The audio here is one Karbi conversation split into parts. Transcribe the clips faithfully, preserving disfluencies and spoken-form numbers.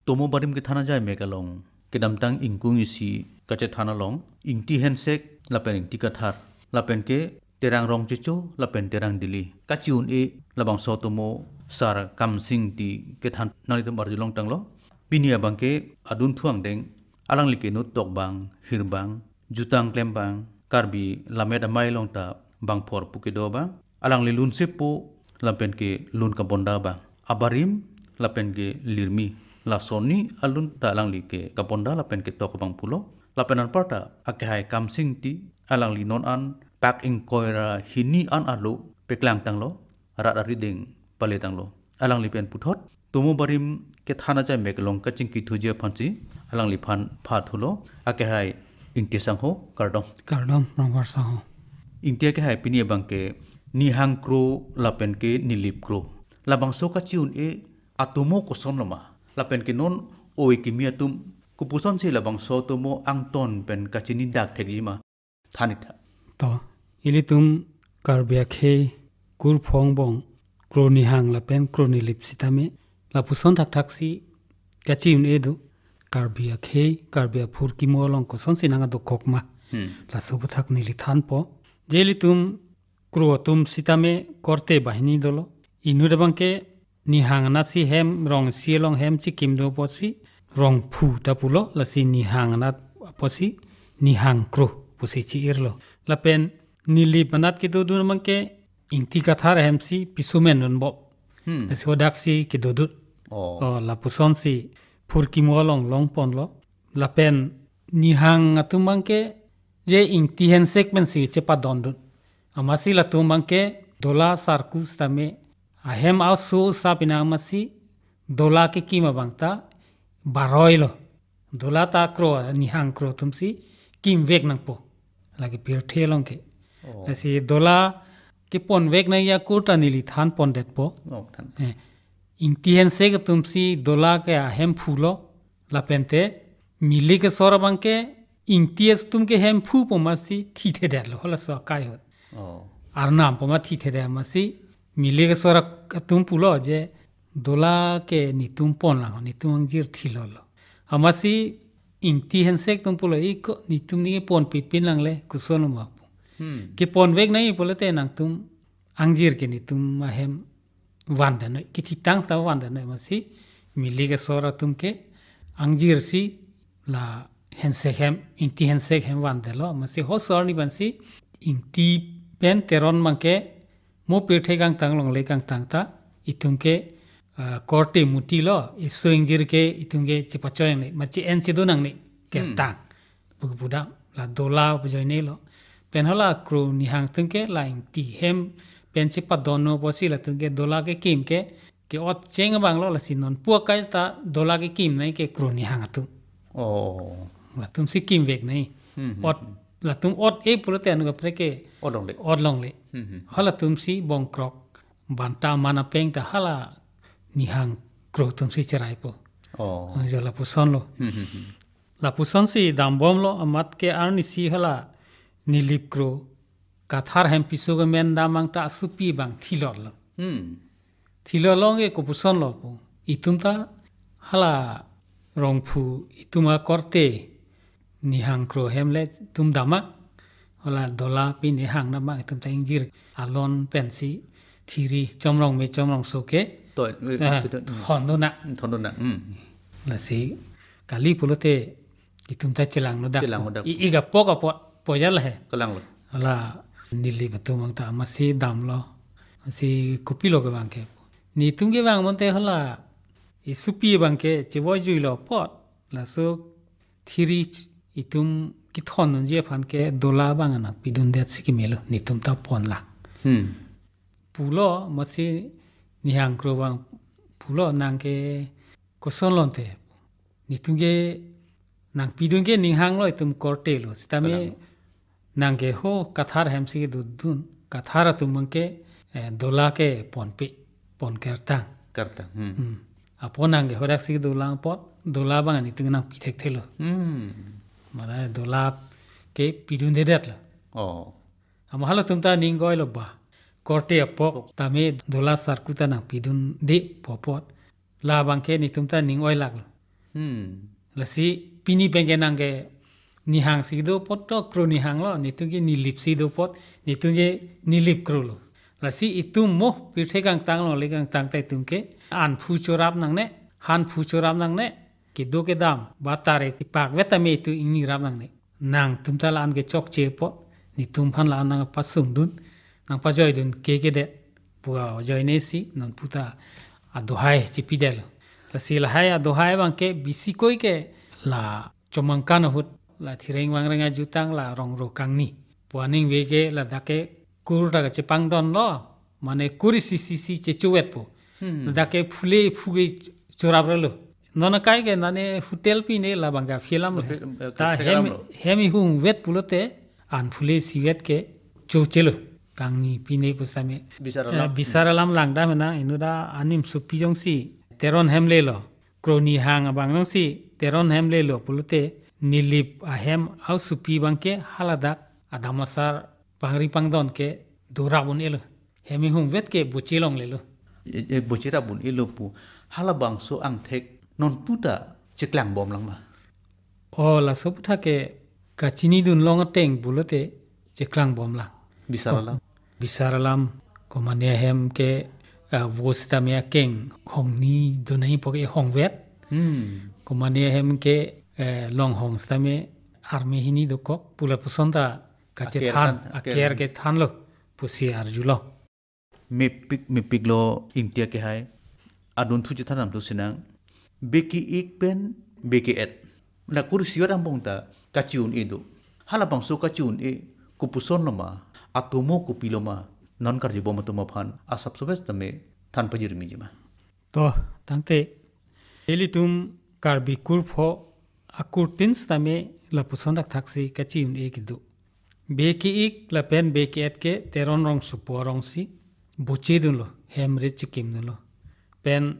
Tomo Barim kethan ajai mek along kedamtang ingkung isi kachethan along Ingti Hensek lapen Ingti Kathar lapen ke Terang Rongchecho lapen Terang Dili kachi-un-e labangso atomo Sar Kamsing Ingti kethan nanglitum arjulong tanglo. Pini abang ke adun thuang deng, alangli ke nut tok bang, hir bang, jutang klem bang, Karbi lammet amei along ta bangphor pu kedo bang, alangli lunsepo lapen ke lun kabonda bang. Abarim lapen ke lirmi, lason ni alun ta alangli ke kabonda lapen ketok abang pulo. Lapen anparta akehai Kamsing Ingti, alangli non an pak ingkoi ra hini an arlo paklang tanglo, rat arideng pale tanglo. Alangli pen puthot Tomo Barim kethan ajai mek along kachingki thuji aphansi alangliphan phathulo. Akehai Ingti sangho, kardom. Kardom, Rongphar sangho. Ingti akehai, pini abang ke nihang kro lapen ke nilip kro, labangso kachi-un-e atomo koson loma? Lapen ke non oi kimi atum kopusonsi labangso atomo angton pen kachini dak thekji ma? Than-ik tha. To, ilitum Karbi akhei kurphong angbong kro nihang lapen kro nilip sitame lapuson thakthaksi kachi-un-e do. Karbi akhei, Karbi aphurkimo along kosonsi nang adokok ma, Hmm. laso aphuthak neli thanpo. Je ilitum kro atum sitame korte banghini dolo. Inut abang ke nihang anatsi hem rong isi along hem chikim do apotsi rongphu ta pulo, lasi nihang anat apotsi nihang kro pusi chi-irlo. Lapen nilip anat kedodun abang ke Ingti Kathar ahemsi piso men dunbom. Hmm. Lasi hadaksi kedodun. Oh. Oh, lapusonsi phurkimo along longponlo. Lapen nihang atum abang ke je Ingti Hensek pensi chepadondun. Amatsi latum abang ke dola sarku sitame ahem aso sa pina amatsi dola kekim abang ta baroilo. Dola ta kro, nihang kro atumsi kimvek nangpo. Lake pirthe along ke. Oh. Lasi dola keponvek nangji akur ta neli thanpondetpo. Oh, than. Eh, Ingti Hensek atumsi dola ke ahemphulo, lapente milik asor abang ke Ingti atum ke hemphupo amatsi thithedetlo, halaso akai ahut. Oh. Arnampo amat thithedet amatsi milik asor atum pulo je dola ke netum ponlang, netum angjir thilolo. Amatsi Ingti Hensek atum pulo, iko netum neli ponpepin langle, koson ma pu. Hmm. Keponvek nangji pulote nangtum angjir ke netum ahem vandetnoi, kethitang ta vandetnoi, amatsi milik asor atum ke angjirsi la Hensek hem, Ingti Hensek hem vandetlo, amatsi ho sor ni bansi Ingti pen Teron abang ke mo pirthe kangtang longle kangtang ta itum ke, ah, korte mutilo, iso ingjir ke itum ke chepachoi nangne, machi en chedo nangne, Hmm. kertang. Pu kepudam, la dola pajoinelo. Pen hala kro nihang atum ke la Ingti hem pen chepadonno apotsi latum ke dola kekim ke, ke-ot cheng abanglo, lasi non pu akai ta dola kekim nangji ke kro nihang atum. Oh. Latumsi kimvek nangji. Hmm, hmm, Ot, hmm. latum ot-e pulote anut kaprek ke Ot longle. ot longle. Hmm, hmm. Halatumsi bongkrok, banta mana peng ta hala nihang kro atumsi cheraipo. Oh. Ang jo lapusonlo. Hmm, hmm, hmm. Lapusonsi dambomlo, amat ke arnisi hala nilip kro Kathar hem piso kemen dam abang ta asopi abang thilotlo. Hmm. Thilot along ke kopusonlo pu. Itum ta hala rongphu itum akorte nihang kro hem le itum dam ma. Hala dola pine hang dam ma, itum ta ingjir alon pensi thiri chomrong me chomrongso ke. To, eh, eh, to, to, to. Thondun nang. Thondun nang. Hmm. Lasi kali pulote itum ta chelangno dak. Chelangno dak. I, ik apok apot poja lahe. Kalanglo. Hala nilip atum abang ta amatsi damlo. Amatsi kopilo kevang ke. Netum kevang bonte hala isopi abang ke chevoijuilo apot. Laso thiri ch-, itum kethondunji aphan ke dola abang nangpidundetsi kemelo, netum ta ponlang. Hmm. Pulo, amatsi nihang kro abang pulo, nang ke koson lonte. Netum ke nangpidun ke ninghanglo, itum kortelo. Sitame Kalang. nang ke ho Kathar hemsi kedodun. Kathar atum abang ke, eh, dola keponpe, pon kertang. Kertang. Hmm. Hmm. Apot nang ke hodaksi dolang apot, dola abang netum nangpi thekthelo. Hmm. Mane dola kepidundedetlo. Oh. Amat halatum ta ning oilo ba. Korte apok tame dola sarku ta nangpidunde pu apot. Labang ke netum ta ning oilaklo. Hmm. Lasi pini pen ke nang ke nihang si do apot to kro nihang lo, netum ke nilip si do apot, netum ke nilip kro lo. Lasi itum mo pirthe kangtang longle kangtang ta itum ke an phu chorap nangne, han phu chorap nangne, kedo kedam, ba tare kipak vet tame itum ingni rap nangne. Nangtum ta la-an kechokche apot, netum aphan la-an nangpasungdun, nangpajoidun ke kedet pu ajoine si non puta adohai chipidetlo. Lasi lahai adohai abang ke bisi koi ke la chomangkan ahut la thireng vangreng ajutang la rong ro kangni pu aningve ke ladak ke kur ta kachepangdon lo, mane kur isi si si chechuvet po. Hmm. Ladak ke phule phu ke chorap relo. Non akai ke nane hotel pine labang ke aphi alam le. Aphi, eh, ta aphi hem alam lo. Hem ihung vet pulote an phule isi vet ke chochelo. Kangni pine pusitame. Bisar, eh, alam. Bisar alam langdam henang, inut ta anim supi jongsi Teron hem lelo, kro nihang abang jongsi Teron hem lelo pulote nilip ahem ausupi abang ke haladak adamsar pangri pangdon ke dorap un-elo. Hem ihung vet ke boche longlelo. E, e, boche rap un-elo pu. Halabangso angthek non puta cheklang bom lang ma? O, laso aphuthak ke kachinidun long ateng pulote cheklang bom lang. Bisar alam. Bisar alam, komane ahem ke, ah, vo sitame akeng hongni donai po ke hongvet. Hmm. Komane ahem ke, eh, long hong sitame arme hini dokok pu lapuson ta kachethan, aker than, aker aker than. Kethanlo pusi arjulo. Mepik, mepiklo India ke hai. Adon thu chethan lam thu sinang. Beki ik pen beki et. Na kur siwat ambong ta kachi un-e do. Halabangso kachi un-e kopuson lo ma, atomo kopilo ma, non karjubom atum aphan asap sobes tame than pajirmi ji ma? To, tangte, ilitum Karbi kur pho akur tin sitame lapuson thakthak si kachi un-e kedo. Beki ik lapen beki et ke Teron rongsopo arong si boche dunlo, hem rit chikim dunlo. Pen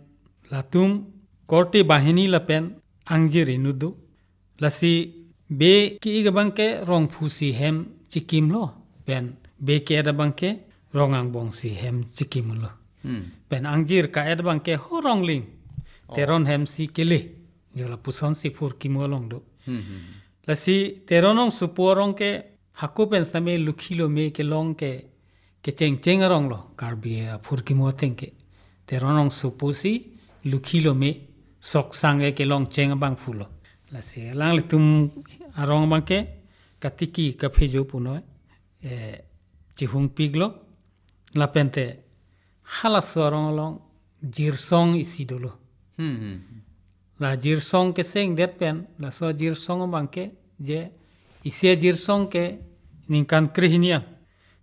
latum korte banghini lapen angjir inut do. Lasi beki ik abang ke rongphu si hem chikimlo. Pen beki et abang ke rong angbong si hem chikimlo. Hmm. Pen angjir ka-et abang ke ho rongling. Oh. Teron hem si kele. Jo lapuson si phurkimo along do. Hmm, hmm, hmm. Lasi Teron rongsopo arong ke hako pen sitame lukhi lome kelong ke, kechengcheng arong lo, Karbi aphurkimo ateng ke. Teron rongsopo si lukhi lome soksang ke kelong cheng abangphu lo. Lasi alanglitum arong abang ke katiki kaphejo punoi, eh, chihungpiklo. Lapente halaso arong along jirsong isi dolo. Hmm, hmm. La jirsong kesengdet pen, laso jirsong abang ke, je isi ajirsong ke ningkan krehini a,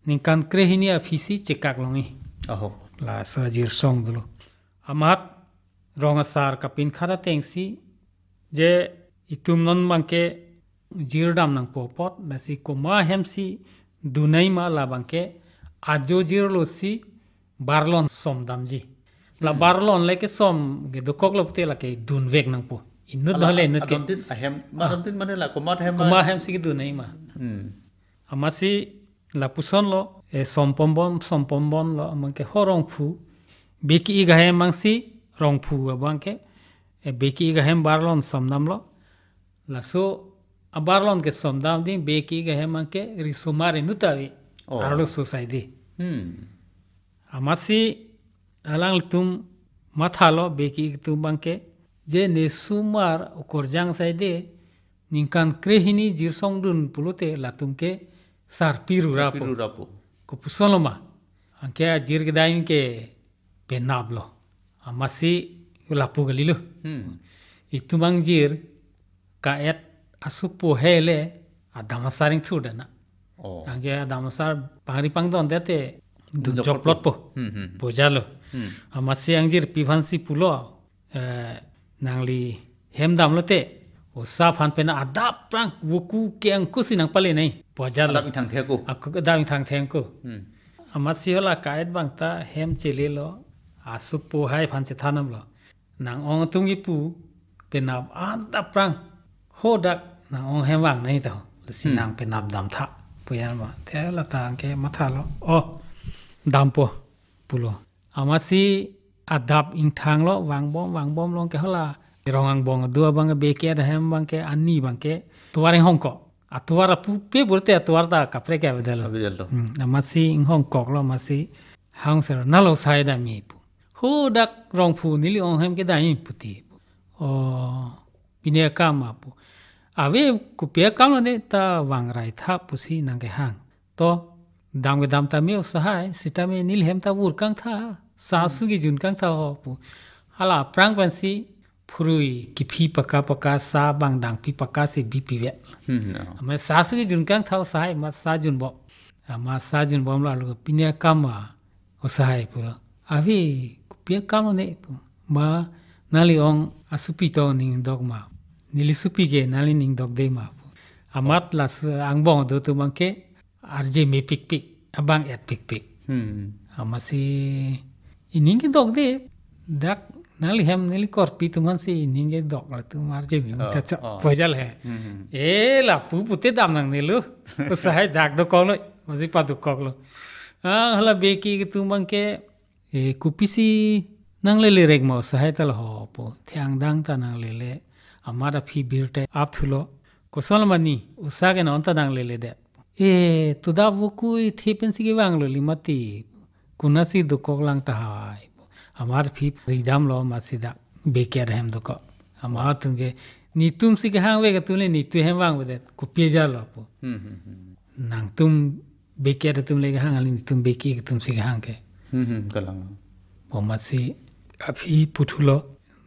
ningkan krehini aphi si chekak longji. Aho. Laso ajirsong dolo. Amat rong asar kapinkhat ateng si, je itum non abang ke jirdam nangpo apot, lasi komat hem si dunai ma labang ke ajo jirlo si barlon som damji. La, hmm, barlon le kesom ke dokok lo pute lake dunvek nangpo. Inut, ala, dole inut ke. Adon tin ahem, ma, ah, adon tin mane la komat hem ma. Komat hem si kedunai ma. Hmm. Amatsi lapuson lo, eh, som pombom, som pombom lo, abang ke ho rongphu. Beki ik ahem abang si rongphu abang ke, eh, beki ik ahem barlon som damlo. Laso abarlon kesom dam ding beki ik ahem abang ke risomar inut ave. Oh. Arloso saide. Hmm. Amatsi alanglitum mathalo beki ik atum abang ke, je ne somar okorjang saide ningkan krehini jirsong dun pulote latum ke sarpi rura po. Sarpi rura po. Kopuson lo ma? Anke ajir kedai ke penap lo. Amatsi lapu kalilo. Hmm. Itum angjir ka-et asopo hele adamsar ingthur dana. Oh. Anke adamsar pangri pangdon dete dun, dun joklot, joklot po. Hmm, hmm, hmm. Bojalo. Hmm. Amatsi angjirpi aphan si pulo, eh, nangli hem damlote, osa aphan pen adap prang, voku ke angku si nangpale nai. Bojalo. Adap ingthangthe ako. Ako adap ingthangthe ako. Hmm. Amatsi hala ka-et abang ta hem chelelo, asopo hai aphan chethan damlo. Nang-ong atum kipu, penap adap prang. Hadak nang-ong hem vang nai to. Lasi, hmm, nang penap damtha. Pu ya ma. Te lata anke mathalo. Oh, dampo pulo. Amatsi adap ingthanglo, vangbom, vangbom long ke hala Rong angbong do abang ke beke ahem abang ke ani abang ke tovar inghongkok. Atovar apupe pulote atovar ta kaprek ke avedetlo. Avedetlo. Hmm, amatsi inghongkoklo, amatsi hang sir nalo sai damji pu. Ho dak Rongphu neli ong ahem ke damji puti pu. O, pine akam ma pu. Ave kopi akam lo ne ta vangrai tha pusi nangkehang. To, dam kedam tame o sahai, sitame neli hem ta vur kangtha, sa su kejun kangtha ho pu. Hala aphrang pensi phurui kephi paka paka sa bang dangpi paka si bipi vet. Hmm, no. Amat sa su kejun kangtha o sahai, amat sa junbom. Amat sa junbomlo, lo pine akam ma o sahai pulo. Ave kopi akam lo ne pu. Ma nangli ong asopi to ning dok ma. Neli sopi ke nangli ning dokde ma pu. Amat laso angbong do atum abang ke arje mepikpik, abang-et pikpik. Hmm. Amatsi ining kedokde, dak nangli hem neli korpi atum aphansi ining kedok latum arje me Oh, muchacha oh. Pojal he. Hmm. E lapu pute dam nangnelo. Usahai dak dokoklo, amatsi padokoklo. Ah, hala beke atum abang ke, e, kopisi nanglele rek ma usahai ta lo ho pu. Thengdang ta nanglele. Amat aphi birta apthulo. Koson mane, usa ke non ta nangleledet. E, toda vokui the pensi kevanglo li mati. Konatsi dokok lang tahai. Amat aphi ridamlo amatsi dak beke ahem dokok. Amat atum ke netumsi kehang ave atum le netum ahem vangvedet. Kopi ajar lo pu. Hmm, hmm, hmm. Nangtum beke atum le kehang kali, netum beke atumsi kehang ke. Hmm, hmm, kalang. Amatsi aphi puthulo,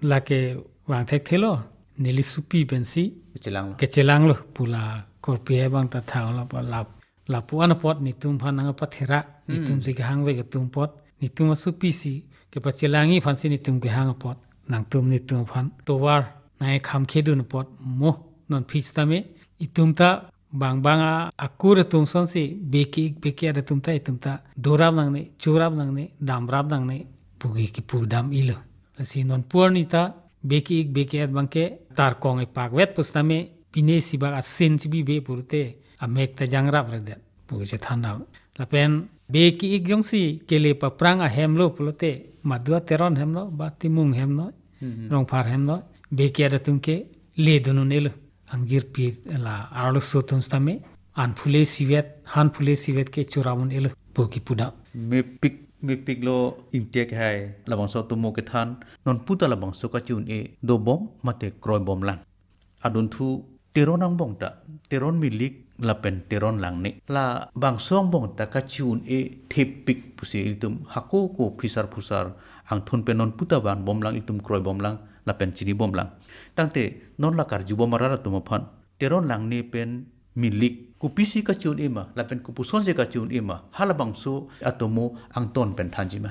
lake vang thekthelo, neli sopi pensi Kechelanglo. Kechelanglo, pu la korpi abang ta thanglo, pu la, lapu-an apot netum aphan nangpathera, Hmm. netumsi kehang ave atum apot, netum asopisi kepachelangji aphansi netum kehang apot, nangtum netum aphan tovar nangkekhamkhedun apot mo, non aphi sitame, itum ta bang bang a, akur atum asonsi beke-ik beke-et atum ta itum ta dorap nangne, chorap nangne, damrap nangne, puke kipu dam-ilo. Lasi non pu arni ta beke-ik beke-et abang ke tarkong epak vet pusitame pine isi bak asin chibibe pulote amek ta jangrap redet pu chethan dam. Lapen beke-ik jongsi kele paprang ahem lo pulote madua Teron hem lo, ba Timung hem lo, Hmm, hmm. Rongphar hem lo, beke-et atum ke ledun un-elo. Angjirpi la arloso atum sitame, an phule isivet, han phule isivet ke chorap un-elo pu kipu dam. Mepik, mepiklo ingti ke hai, labangso atomo kethan, non pu ta labangso kachi-un-e dobom mate kroibom lang. Adunthu Teron angbong ta, Teron milik lapen Teron langne. Labangso angbong ta kachi-un-e thepik pusi itum hako ko phisar phusar angthun pen non pu ta vanbom lang, itum kroibom lang lapen chinibom lang. Tangte non la karjubom arat atum aphan, Teron langne pen milik kopisi kachi-un-e ma, lapen kopusonsi kachi-un-e ma, halabangso atomo angton pen thanji ma.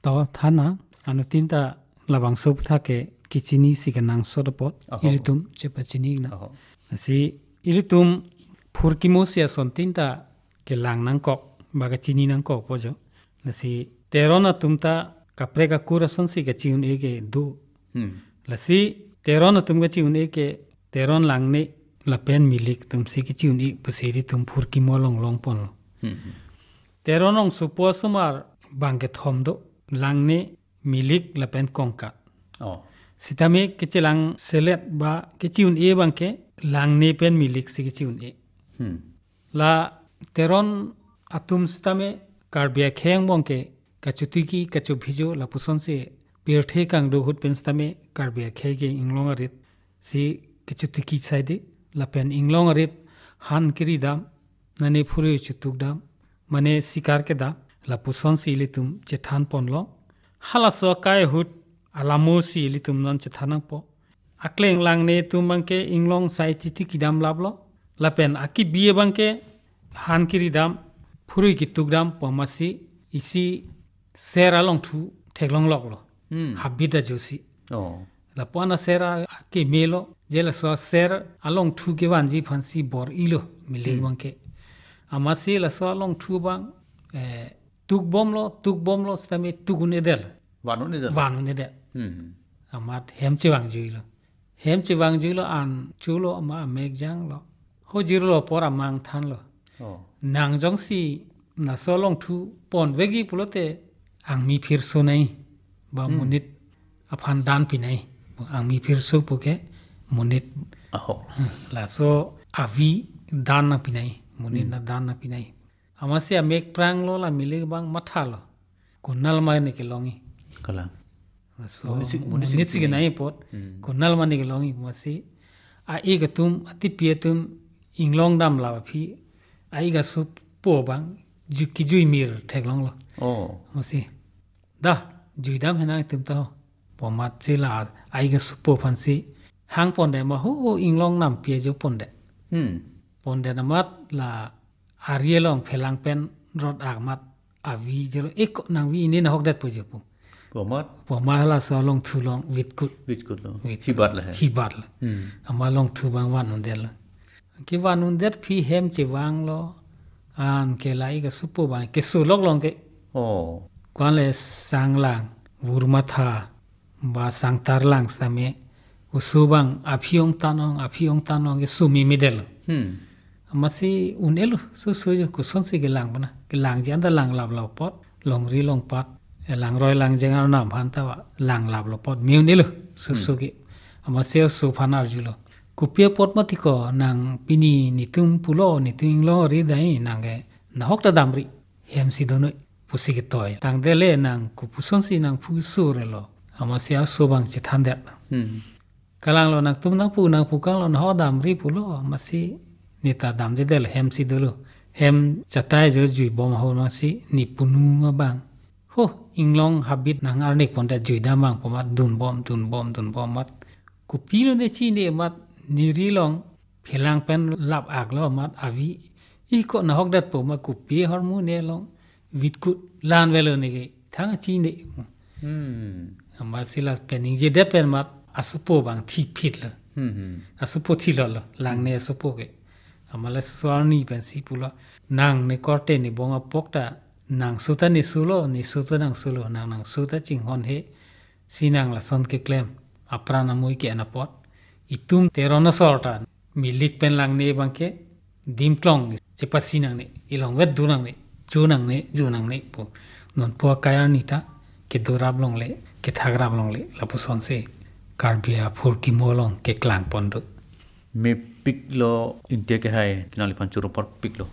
To than nang, anuttin ta labangso aputhak ke kechinisi kenangsot apot, Aho. Ilitum chepachini nang. Aho. Lasi ilitum phurkimo isi asontin ta kelang nangkok, ba kachini nangkok pu jo. Lasi Teron atum ta kaprek akur asonsi kachi-un-e ke do. Hmm. Lasi Teron atum kachi-un-e ke Teron langne lapen milik atumsi kachi-un-e pusi ilitum phurkimo along longponlo. Hmm, hmm. Teron ongsopo asomar bang kethom do, langne, milik lapen kongkat. Oh. Sitame kechelangselet ba kachi-un-e abang ke langne pen milik si kachi-un-e. Hmm. La Teron atum sitame Karbi akhei angbong ke kachotiki kachobhijo lapusonsi pirthe kangdo ahut pen sitame Karbi akhei ke inglong arit si kachotiki saide, lapen inglong arit han kiri dam, mane phurui chotuk dam, mane sikar kedam, lapusonsi ilitum chethan ponlo. Halaso akai ahut alamo si ilitum non chethan nangpo. Akleng langne atum abang ke inglong sai titi kedam laplo. Lapen akibi abang ke han kiri dam, phurui kituk dam pu amatsi isi ser alongthu theklongloklo. Hmm. Habit ajosi. Oh. Lapu-an aser a, akemelo, je laso aser alongthu kevanji aphansi bor-ilo, milik Hmm. abang ke. Amatsi laso alongthu abang, eh, tukbomlo, tukbomlo, sitame tuk un-edetlo. Van un-edetlo. Van un-edetlo. Hmm. Amat hem chevangjuilo. Hem chevangjuilo an cholo ama amek janglo. Ho jirlo apor amang thanlo. Oh. Nang jongsi laso alongthu ponvekji pulote angmi phirso nai. Ba Hmm. monit aphan danpi nai. Angmi phirso pu ke monit. Aho. Hmm, laso avi dan nangpinai, monit Hmm. na dan nangpinai. Amatsi amek prang lo la milik abang mathalo. Konat ma ne kelongji. Kalang. Laso Monit si, monit si monit si kenai apot. Hmm. Konat ma ne kelongji amatsi. A-ik atum, atipi atum, inglong dam la aphi. A-ik asopo abang, ju-, kijui mir theklonglo. Oh. Amatsi. Da, juidam henang itum ta ho. Pu amatsi la, a-ik asopo aphansi. Hangpondet ma ho, inglong nampi ajo pondet. Hmm. Pondet amat la ari along phelang pen rot-ak amat avi jelo, "Eko nangvi, ini nahokdet," pu jo pu. Pu amat? Pu amat laso alongthu along vitkut. Vitkut lo. Vitkut. Hibat lo he. Hibat lo. Hmm. Amat alongthu abang van-undetlo. Kevan-undet aphi hem chevanglo. Anke la-ik asopo abang keso loklong ke. Oh. Ko-an le sanglang, vurmatha, ba sangtarlang sitame, oso abang aphi ongtan ong, aphi ongtan ong ke sumi medel. Hmm. Amatsi un-elo, soso jo, kosonsi kelang pona. Kelangji anta langlaplo apot, longri longpat, eh, langroi langjeng arnam aphan ta langlaplo apot, me un-elo, soso Hmm. ke. Amatsi oso aphan arjulo. Kopi apot mati ko nang pini netum pulo, netum inglong ari dai nang ke nahok ta damri. Hem si donoi pusi ketoi. Tangte le nang kopusonsi nangphu sur-elo. Amatsi oso abang chethandet. Hmm. Kalanglo nangtum nangpu nangpu kanglo nahok damri pulo amatsi ne ta damdedet hem si dolo. Hem chatai jo juibom ahut amatsi ne punu abang. Ho, inglong habit nang arnik pondet juidam abang pu amat dunbom, dunbom, dunbom amat. Kopilo ne chini amat neri along phelang pen lap-aklo amat avi. Eko nahokdet pu amat kopi ahormu ne along vitkut la-an avelo ne ke thang chini. Hmm. Amatsi lapen ningjedet pen amat asopo abang thiphitlo. Hmm, hmm. Asopo thilotlo, langne asopo ke. Amat laso arni pensi pulo. Nang ne korte ne bong apok ta, nangso ta neso lo, neso ta nangso lo, nang nangso ta chinghon he. Si nang lason keklem, apran amoi ke-en apot. Itum Teron asor ta, milik pen langne abang ke, dimklong, chepasi nangne, ilongvet do nangne, jo nangne, jo nangne pu. Non pu akai arni ta, kedorap longle, kethak rap longle, lapusonsi. Karbi aphurkimo along keklang pon do. Mepiklo India kehai, ke nangliphan choro parpiklo.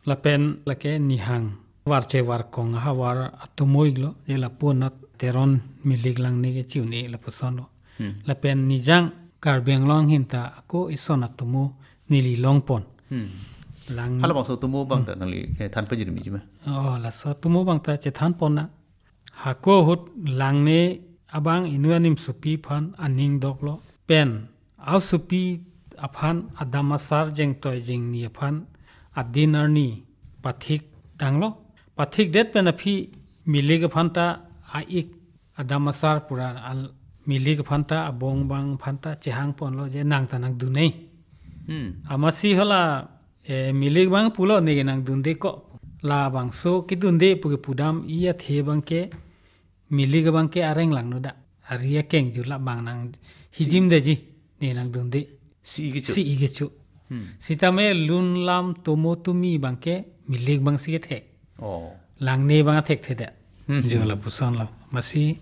Lapen lake nihang. Varche varkong ahavar atomo-iklo, je lapu anat Teron milik langne ke chi-un-e lapusonlo. Hmm. Lapen nijang Karbi Anglong ahin ta ako ison atomo neli longpon. Hmm. Lang Halabangso atomo abang ta nangli, eh, than pajirmi ji ma? Oh, laso atomo abang ta chethan pon na. Hako ahut langne abang inut animsopi aphan aning doklo. Pen asopi aphan adam asar jengtoi jengni aphan adin arni pathik tanglo. Pathikdet pen aphi milik aphan ta a-ik adam asar pura al milik aphan ta abong abang aphan ta chehang ponlo je nang ta nangdun-e. Hmm. Amatsi hala, eh, milik abang pulo ne ke nangdunde ko. Labangso kedunde pu ke pudam i athe abang ke milik abang ke areng langno dak. Ari akeng julap abang nang hijim Si- de ji. Ne nangdunde. Si-i kecho. Si-i kecho. Hmm. Sitame lun lam tomo tomi abang ke milik abang si kethek. Oh. Langne abang athekthedet. Hmm. Jo lapusonlo. Amatsi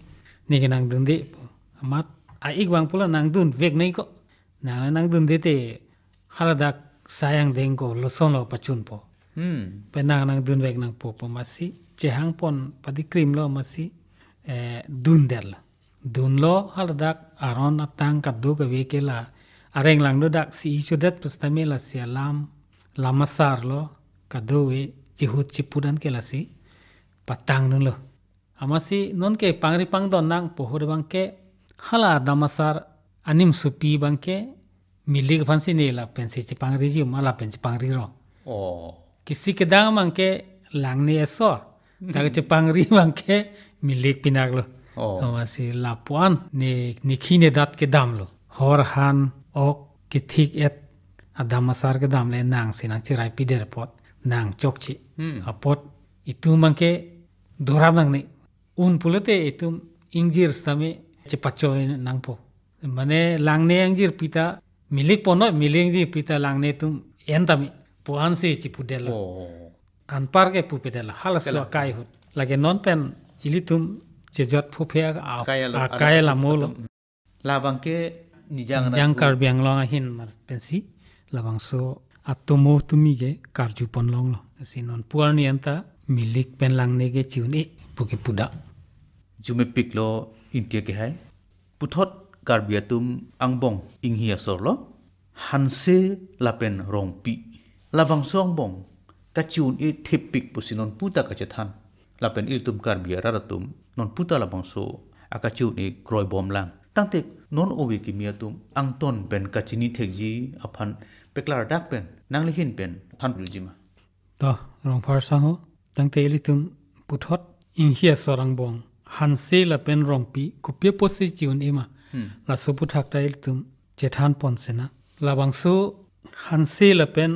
ne ke nangdunde pu. Amat a-ik abang pulo nangdunvek nai ko. Nang nangdunde te haladak sayang dengko losonlo pachunpo. Hmm. Pen nang nangdunvek nangpo pu amatsi chehang pon padikrimlo amatsi, eh, dundetlo. Dunlo haladak aron atang kadokave ke la areng langno dak si-i chodet pusitame lasi alam, lam asarlo kadokave chihut chiput an ke lasi patangnunlo. Amatsi non ke pangri pangdon nangpo ahut abang ke hala adam asar animsopi abang ke milik aphansi ne lapensi chepangriji ma lapen chepangrilo. Oh. Kisi kedang abang ke langne asor. Dak chepangri abang ke milik pinaklo. Oh. Amatsi lapu-an ne nikhi ne dat kedamlo. Hor han ok kethik-et adam asar kedam le nangsi nangcherai pidet apot nang chokche. Hmm. Apot itum abang ke dorap nangne. Un pulote itum ingjir sitame chepachoi nangpo. Mane langne ingjirpi ta milik ponlo, milik ingjirpi ta langne atum en tame pu-ansi chipudetlo. Oh. Anpar ke pupedetlo. Halaso Kela. Akai ahut. Lake non pen ilitum chejot phuphe a-, Akai alo-, akai alo-, alamolo. Atum. Labang ke Nijang Nijang anatthu. Karbi Anglong ahin mar pensi labangso atomo tumi ke karju pon longlo. Si non puar ni anta milik pen langne ke chi-un-e pu ke puda. Arjumepiklo India ke hai. Puthot Karbi atum angbong inghi asor lo. Hanse lapen Rongpi. Labangso angbong kachi-un-e thepik pusi non puta kachethan. Lapen ilitum Karbi arat atum non puta labangso akachi-un-e kroibom lang. Tangte non ove kimi atum angton pen kachini thekji aphan peklardak pen nanglihin pen than pulji ma? To, Rongphar sangho, tangte ilitum puthot inghi asor angbong Hanse lapen Rongpi kopi apotsi chi-un-e ma. Hmm. Laso aputhak ta ilitum chethan pon sena. Labangso Hanse lapen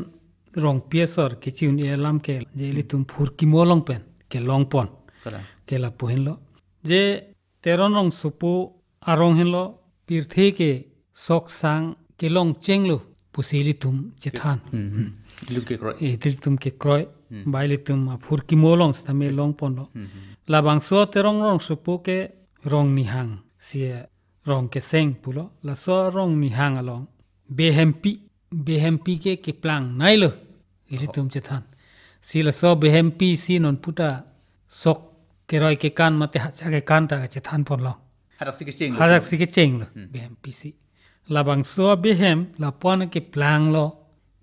Rongpi asor kechi-un-e alam ke je ilitum phurkimo along pen kelong pon. Kalang. Ke lapu henlo. Je Teron rongsopo arong henlo, pirthe ke sok sang kelong chenglo pusi ilitum chethan. Hmm, hmm. Ilitum kekroi. Eh, ilitum kekroi. Hmm. Ba ilitum aphurkimo along sitame long ponlo. Hmm, hmm. Labangso Teron rongsopo ke Rong Nihang, si rong keseng pulo. Laso Rong Nihang along behempi, behempi ke keplang nailo, ilitum chethan. Si laso behempi si non puta sok keroi kekan mate hacha kekan ta kachethan ponlo. Hadaksi kecheng lo. Hadaksi kecheng lo. Hmm. Behempi si. Labangso behem lapu-an keplanglo.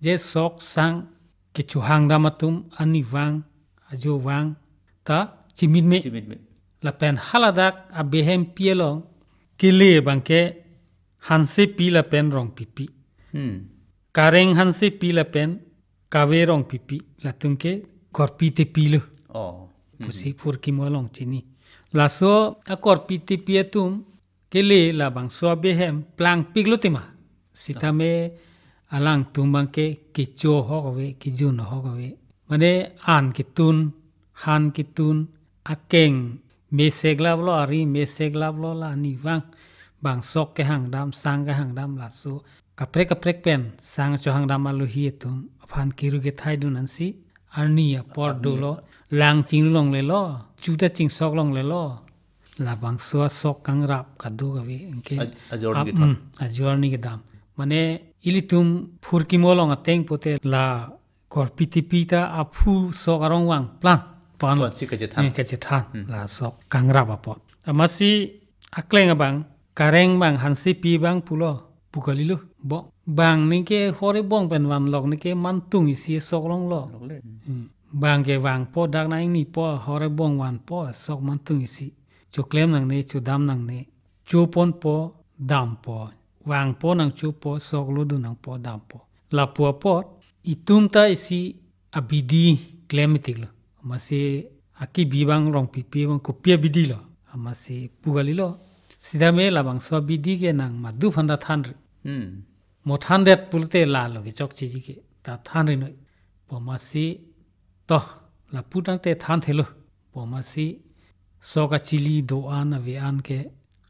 Je sok sang kechohang dam atum arnivang, ajovang ta chimitme. Chimitme. Lapen haladak abehempi along kele abangke Hansepi lapen Rongpipi. Hmm. Kareng Hansepi lapen Kave Rongpipi, latum ke korpi tepi lo. Oh. Pusi phurkimo along chini. Laso akorpi tepi atum kele labangso abehem plangpiklo tema. Sitame alangtum abangke kecho ahok ave, kejun ahok ave. Mane an ketun, han ketun, akeng mesek laplo, ari mesek laplo, la arnivang bang sok kehang dam, sang kehang dam, laso kaprek kaprek pen sang chohang dam alohi atum aphan kiru kethai dun ansi arni apor dolo, lang chinglonglelo, chuta chingsok longlelo. Labangso asok kangrap kadokave, anke aj-, ajor ap-, ni kedam. Hmm, ajor ni kedam. Mane ilitum phurkimo along ateng pute la korpi tepi ta aphu sok arong vangplan pon. Pon si kachethan. Eh, kachethan. Hmm. La sok kangrap apot. Amatsi akleng abang, Kareng abang, Hansepi abang pulo, pu kalilo. Bo, bang neke hor ebong pen vanlok neke mantung isi sok longlo. Lokle. Hmm. Bang ke vangpo, dak nangnipo, hor ebong vanpo, sok mantung isi. Choklem nangne, chodam nangne. Choponpo, dampo. Vangpo nangchopo, sok lodun nangpo, dampo. Lapu apot, itum ta isi abidi klem itiklo. Amatsi akibi abang Rongpipi abang kopi abidi lo. Amatsi pu kalilo. Sitame labangso abidi ke nang madu aphan ta thanri. Hmm. Mo thandet pulote lalo kechokcheji ke. Ta thanri noi. Pu amatsi to lapu tangte thanthelo. Pu amatsi sok achili do-an ave-an ke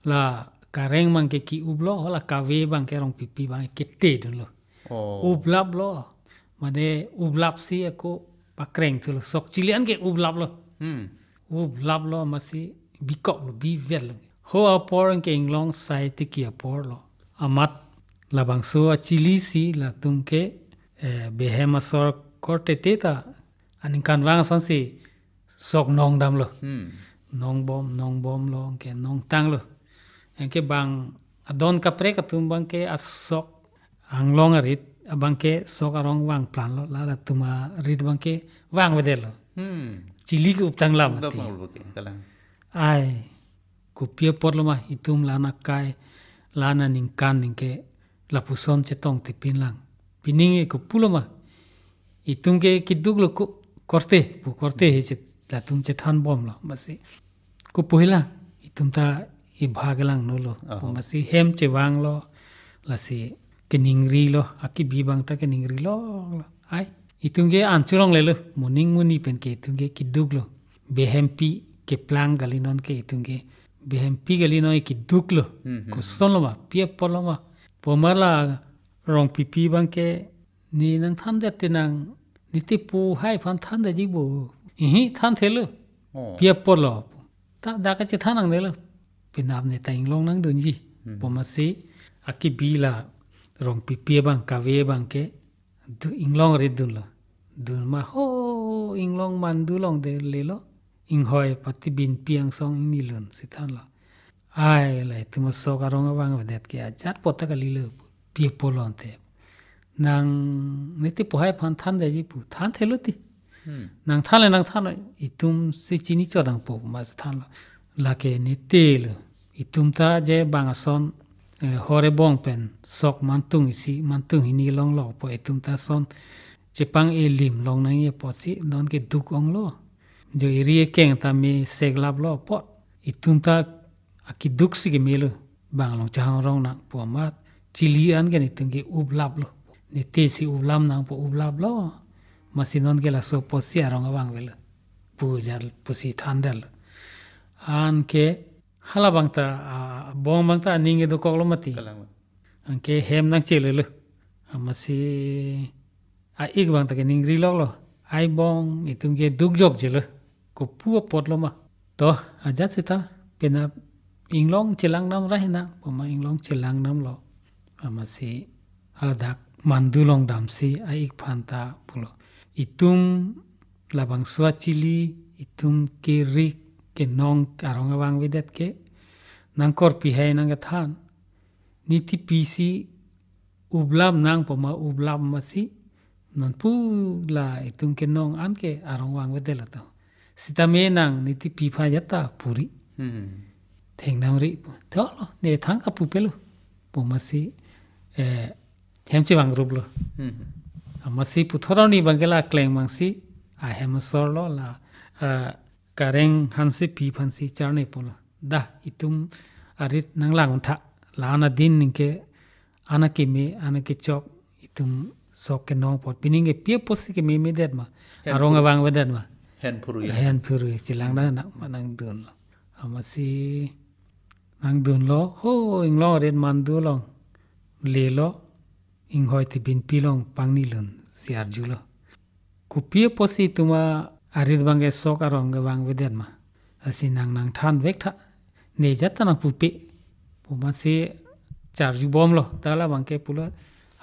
la Kareng abang ke ki-uplo, la Kave abang ke Rongpipi abang ke te dunlo. Oh. Uplaplo. Mane uplap si ako pakreng thulo. Sok chili an ke uplaplo. Hmm. Uplaplo amatsi bikoklo, bivetlo. Ho apor anke inglong sai tiki aporlo. Amat labangso achili si latum ke, eh, behem asor korte te ta aningkanvang asonsi sok nong damlo. Hmm. Nongbom, nongbomlo, anke nongtanglo. Anke bang adon kaprek atum abangke asok anglong arit abangke sok arong vangplanlo, la latum arit abangke vangvedetlo. Hmm. Chili ke uptang lam ati. Uptang lo ke, kalang. Ai, kopi apotlo ma, itum la-an akai, la-an aningkan ningke lapuson chetong tipin lang. Pining e kopulo ma, itum ke keduklo ko-, korte, pu korte he chet, latum chethanbomlo, amatsi. Kopu hela, itum ta ibha kelang nolo. Aha. Pu amatsi hem chevanglo, lasi keningrilo, akibi abang ta keningrilo, lo. Ai, itum ke an cholonglelo, moning moni pen ke itum ke keduklo. Behempi keplang kalinon ke itum ke, behempi kalinon keduklo. Hmm, hmm. Kosonlo ma, pi apotlo ma. Pu amat la Rongpipi abangke, ne nangthandet te nang, ne tepu hai aphan thandetji bo. Ihi, thanthelo. Oh. Pi apotlo. Ta dak kachethan nangnelo. Penap ne ta inglong nangdunji. Hmm. Pu amatsi akibi la Rongpipi abang, kave abang ke du, inglong rit dunlo. Dun ma ho inglong mandu longde lelo. Inghoi pati binpi angsong ingni lun si thanlo. Ai, la itum asok arong abang avedet ke ajat apot ta kalilo. Pi apot lo ante. Nang niti pohai aphan thandetji pu. Thanthelo ti. Hmm. Nang than le nang than, itum si chini chodang po mas thanlo. Lake niti lo. Itum ta je bang ason, eh, hor ebong pen sok mantung isi, mantung hini longlo po itum ta ason chepang-e lim long nangji apotsi non ke duk onglo. Jo eri ekeng ta me seklaplo apot. Itum ta akiduk si kemelo. Bang along chahang rong nang pu amat. Chili an ke netum ke uplaplo. Niti si uplam nang pu uplaplo. Amatsi non ke laso apotsi arong abang avelo. Pu jal pusi thandetlo. Anke hala abang ta, ah, bong abang ta aning kedokoklo mati. Kalang. Anke hem nangchelelo. Amatsi a-ik abang ta kening riloklo. Ai bong, itum ke dukjokjelo. Kopu apotlo ma. To, ajat seta, penap inglong chelang nam ra hina, pu ma inglong chelang namlo. Amatsi haladak mandu long damsi a-ik aphan ta pulo. Itum labangso achili, itum kerik, kenong arong abang avedet ke, nang korpi hai nang kethan. Niti pisi uplap nang pu ma uplap amatsi, non pu la itum kenong an ke arong abang avedetlo to. Sitame nang niti pi aphan ajat ta puri. Hmm. Theng namri pu. Tolo, ne thang kapupelo. Pu amatsi, eh, hem chevang ruplo. Hmm. Amatsi puthot arni abang ke la kleng abangsi, ahem asorlo la, eh, Kareng Hansepi aphansi charne pulo. Da, itum arit nang lang untha. La ana din ningke ana keme, ana kechok, itum sok kenong apot. Pining ke pi apotsi kememedet ma. Hen arong phurui. Abang avedet ma. Hen phurui. Hen phurui. Chelang da nang, nang dunlo. Amatsi nang dunlo. Ho, inglong rit mandu long. Lelo. Inghoi ti binpi long pangni lun. Si arjulo. Kopi apotsi itum arit abang ke sok arong abang avedet ma. Lasi nang nangthan vek tha. Ne ajat ta nang pupe. Pu amatsi charjubomlo. Ta labang ke pulo.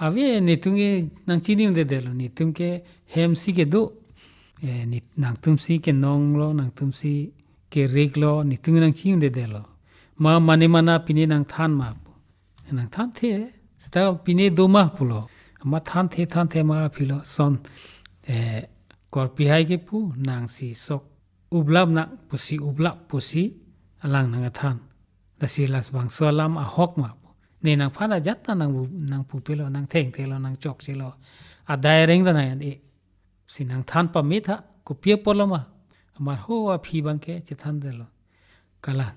Ave netum ke nang chini undedetlo. Netum ke hem si kedo. Eh, ne, nangtum si kenonglo, nangtum si keriklo, netum ke nang chini undedetlo. Ma mane mana pine nangthan ma pu. Nang thanthe, seta pine do ma pulo. Amat thanthe, thanthe ma aphi lo son. Eh, korpi hai ke pu, nang si sok uplap nang pusi uplap pusi alang nang kethan. Lasi labangso alam ahok ma pu. Ne nangphan ajat ta nang bu-, nang pupelo, nang thengthelo, nang chokchelo. Adai areng ta nang an-e. Si nangthan pame tha, kopi apotlo ma. Amat ho aphi abang ke chethandetlo. Kalang.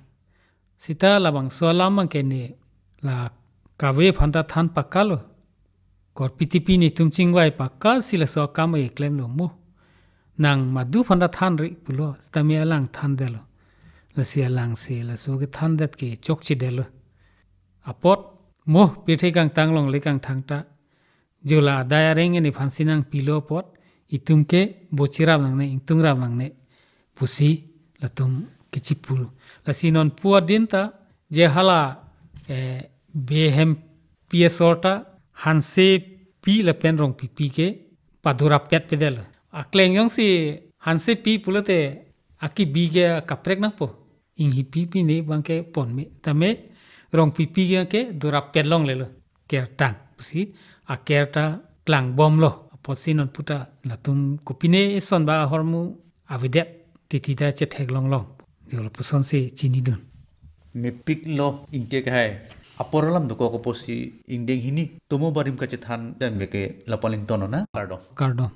Seta labangso alam abang ke ne la kave aphan ta than pakalo. Korpi tipi netum chingvai pakasi laso akam eklemlo mo. Nang madu aphan ta thanri pulo, sitame alang thandetlo. Lasi alang si laso kethandet ke chokchedetlo. Apot mo pirthe kangtang longle kangthang ta. Jo la adai areng nephansi nangpilo apot, itum ke bochirap nangne, ingtungrap nangne, pusi latum kechipulo. Lasi non pu adin ta, je hala, eh, Behempi asor ta, Hansepi lapen Rongpipi ke padorap petpedetlo. Akleng jongsi Hansepi pulote akibi ke kaprek nangpo. Inghipi pine abang ke ponme. Tame Rongpipi ke dorap pet longlelo. Kertang. Pusi aker ta klangbomlo. Apotsi non pu ta latum kopine eson ba ahormu avedet. Titi ta chethek longlong. Jo lapusonsi chinidun. Mepiklo ingke kahai. Apor alam dokok apotsi ingdeng hini. Tomo barim kachethan dan meke lapaling tono na. Kardom. Kardom.